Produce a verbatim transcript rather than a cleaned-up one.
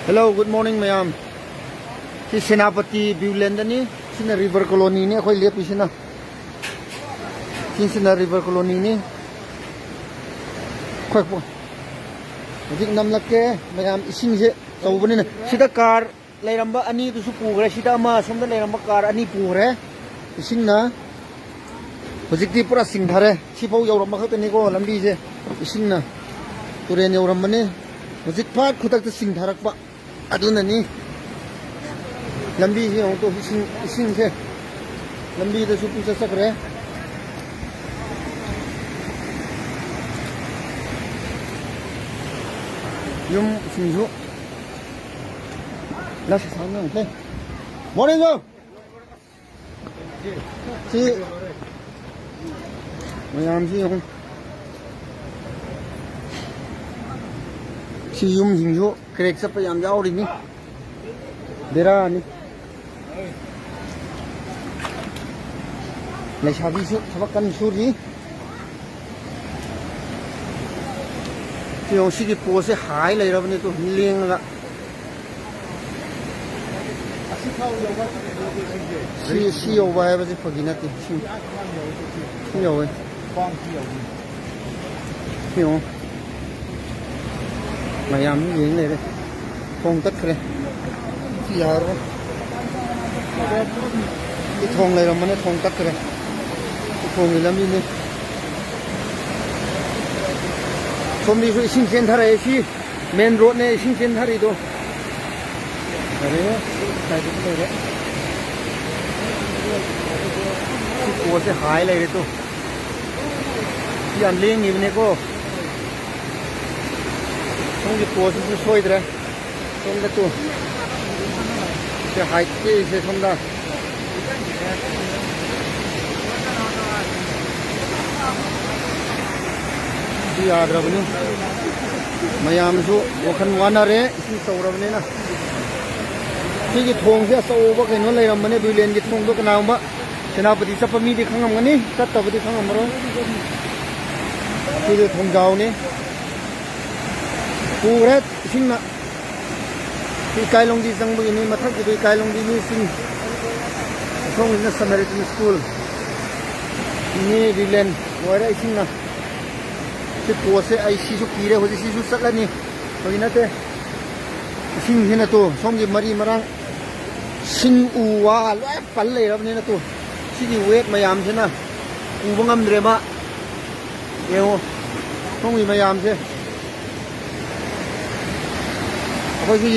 Hello, good morning, ꯃꯌꯥꯝ꯫ ꯁꯤ ꯁꯦꯅꯥꯄꯇꯤ ꯚ꯭ꯌꯨꯂꯦꯟꯗꯅꯤ꯫ ꯁꯤꯅ ꯔꯤꯚꯔ ꯀꯣꯂꯣꯅꯤꯅꯤ ꯑꯩꯈꯣꯏ ꯂꯦꯞꯄꯤꯁꯤꯅ꯫ ꯁꯤꯁꯤꯅ ꯔꯤꯚꯔ ꯀꯣꯂꯣꯅꯤꯅꯤ꯫ ꯑꯩꯈꯣꯏ ꯄꯣ-, ꯍꯧꯖꯤꯛ ꯅꯝꯂꯛꯀꯦ꯫ ꯃꯌꯥꯝ, ꯏꯁꯤꯡꯁꯦ ꯆꯥꯎꯕꯅꯤꯅ ꯁꯤꯗ ꯀꯥꯔ ꯂꯩꯔꯝꯕ ꯑꯅꯤꯗꯨꯁꯨ ꯄꯨꯈ꯭ꯔꯦ꯫ ꯁꯤꯗ ꯑꯃ ꯑꯁꯣꯝꯗ ꯂꯩꯔꯝꯕ ꯀꯥꯔ ꯑꯅꯤ ꯄꯨꯈ꯭ꯔꯦ ꯏꯁꯤꯡꯅ꯫ ꯍꯧꯖꯤꯛꯇꯤ ꯄꯨꯔꯥ ꯆꯤꯡꯊꯔꯦ꯫ ꯁꯤꯐꯥꯎ ꯌꯧꯔꯝꯕ ꯈꯛꯇꯅꯤꯀꯣ ꯂꯝꯕꯤꯁꯦ꯫ ꯏꯁꯤꯡꯅ ꯇꯨꯔꯦꯟ ꯌꯧꯔꯝꯕꯅꯤ꯫ ꯍꯧꯖꯤꯛ ꯐꯠ ꯈꯨꯗꯛꯇ ꯆꯤꯡꯊꯔꯛꯄ꯫ ꯑꯗꯨꯅꯅꯤ꯫ ꯂꯝꯕꯤꯁꯦ ꯌꯦꯡꯉꯨ ꯇꯨ, ꯏꯁꯤꯡ, ꯏꯁꯤꯡꯁꯦ ꯂꯝꯕꯤꯗꯁꯨ ꯄꯨꯡꯆꯠ ꯆꯠꯈ꯭ꯔꯦ꯫ ꯌꯨꯝꯁꯤꯡꯁꯨ ꯂꯁ ꯁꯥꯡꯅ ꯂꯩ꯫ ꯃꯣꯔꯅꯤꯡ꯫ ꯁꯤ ꯃꯌꯥꯝꯁꯤ ꯌꯦꯡꯉꯨ꯫ ꯁꯤ ꯌꯨꯝꯁꯤꯡꯁꯨ ꯀ꯭ꯔꯦꯛ ꯆꯠꯄ ꯌꯥꯝ ꯌꯥꯎꯔꯤꯅꯤ꯫ ꯕꯦꯔꯥꯅꯤ꯫ ꯂꯩꯁꯥꯕꯤꯁꯨ ꯊꯕꯛ ꯀꯟꯅ ꯁꯨꯔꯤ꯫ ꯁꯤ ꯌꯦꯡꯉꯨ, ꯁꯤꯒꯤ ꯄꯣꯁꯁꯦ ꯍꯥꯏ ꯂꯩꯔꯕꯅꯤ ꯇꯨ, ꯂꯦꯡꯉꯒ꯫ ꯁꯤ, ꯁꯤ ꯌꯧꯕ ꯍꯥꯏꯕꯁꯤ ꯐꯥꯒꯤ ꯅꯠꯇꯦ꯫ ꯁꯤ, ꯁꯤ ꯌꯧꯋꯦ꯫ ꯁꯤ ꯌꯦꯡꯉꯣ꯫ ꯃꯌꯥꯝ ꯌꯦꯡ ꯂꯩꯔꯦ꯫ ꯊꯣꯡ ꯇꯠꯈ꯭ꯔꯦ꯫ ꯁꯤ ꯌꯥꯔꯣꯏ꯫ ꯁꯤ ꯊꯣꯡ ꯂꯩꯔꯝꯕꯅꯦ, ꯊꯣꯡ ꯇꯠꯈ꯭ꯔꯦ꯫ ꯁꯤ ꯊꯣꯡꯒꯤ ꯂꯝꯕꯤꯅꯤ꯫ ꯁꯣꯝꯗꯁꯨ ꯏꯁꯤꯡ ꯆꯦꯟꯊꯔꯛꯑꯦ꯫ ꯁꯤ ꯃꯦꯟ ꯔꯣꯗꯅꯦ ꯏꯁꯤꯡ ꯆꯦꯟꯊꯔꯤꯗꯣ꯫ ꯐꯔꯦ, ꯁ꯭ꯋꯥꯏꯗꯁꯨ ꯂꯩꯔꯦ꯫ ꯁꯤ ꯄꯣꯠꯁꯦ ꯍꯥꯏ ꯂꯩꯔꯦ ꯇꯨ꯫ ꯁꯤ ꯌꯥꯝ ꯂꯦꯡꯉꯤꯕꯅꯦꯀꯣ꯫ ꯁꯣꯝꯒꯤ ꯄꯣꯠꯁꯤꯁꯨ ꯁꯣꯏꯗ꯭ꯔꯦ꯫ ꯁꯣꯝꯗ ꯇꯨ꯫ ꯁꯤ ꯍꯥꯏꯠ ꯇꯦꯛꯏꯁꯦ ꯁꯣꯝꯗ꯫ ꯁꯤ ꯌꯥꯗ꯭ꯔꯕꯅꯤ꯫ ꯃꯌꯥꯝꯁꯨ ꯋꯥꯈꯜ ꯋꯥꯅꯔꯦ, ꯏꯁꯤꯡ ꯆꯥꯎꯔꯕꯅꯤꯅ꯫ ꯁꯤꯒꯤ ꯊꯣꯡꯁꯦ ꯑꯆꯧꯕ ꯀꯩꯅꯣ ꯂꯩꯔꯝꯕꯅꯦ, ꯕ꯭ꯌꯨꯂꯦꯟꯒꯤ ꯊꯣꯡꯗꯣ꯫ ꯀꯅꯥꯒꯨꯝꯕ ꯁꯦꯅꯥꯄꯇꯤ ꯆꯠꯄ ꯃꯤꯗꯤ ꯈꯪꯉꯝꯒꯅꯤ, ꯆꯠꯇꯕꯗꯤ ꯈꯪꯉꯝꯃꯔꯣꯏ꯫ ꯁꯤꯗꯤ ꯊꯣꯡꯖꯥꯎꯅꯤ꯫ ꯄꯨꯈ꯭ꯔꯦ ꯏꯁꯤꯡꯅ꯫ ꯏꯀꯥꯏꯂꯣꯡꯗꯤ ꯆꯪꯕꯒꯤꯅꯤ, ꯃꯊꯛꯀꯤꯗꯨ ꯏꯀꯥꯏꯂꯣꯡꯗꯤ ꯃꯤꯁꯤꯡ꯫ ꯑꯁꯣꯝꯒꯤꯁꯤꯅ ꯁꯃꯥꯔꯤꯇꯟ ꯁ꯭ꯀꯨꯜ꯫ ꯏꯅꯦ ꯔꯤꯂꯦꯟ꯫ ꯂꯣꯏꯔꯦ ꯏꯁꯤꯡꯅ꯫ ꯁꯤ ꯄꯣꯠꯁꯦ ꯑꯩ ꯁꯤꯁꯨ ꯀꯤꯔꯦ, ꯍꯧꯖꯤꯛ ꯁꯤꯁꯨ ꯆꯠꯂꯅꯤ꯫ ꯐꯥꯒꯤ ꯅꯠꯇꯦ꯫ ꯏꯁꯤꯡꯁꯤꯅ ꯇꯨ ꯁꯣꯝꯒꯤ ꯃꯔꯤ ꯃꯔꯥꯡ, ꯁꯤꯡ ꯎ ꯋꯥ ꯂꯣꯏ ꯄꯜ ꯂꯩꯔꯕꯅꯤꯅ ꯇꯨ ꯁꯤꯒꯤ ꯋꯦꯠ ꯃꯌꯥꯝꯁꯤꯅ ꯄꯨꯕ ꯉꯝꯗ꯭ꯔꯦꯕ꯫ ꯌꯦꯡꯉꯣ ꯁꯣꯝꯒꯤ ꯃꯌꯥꯝꯁꯦ꯫ ꯑꯩꯈꯣꯏꯁꯨ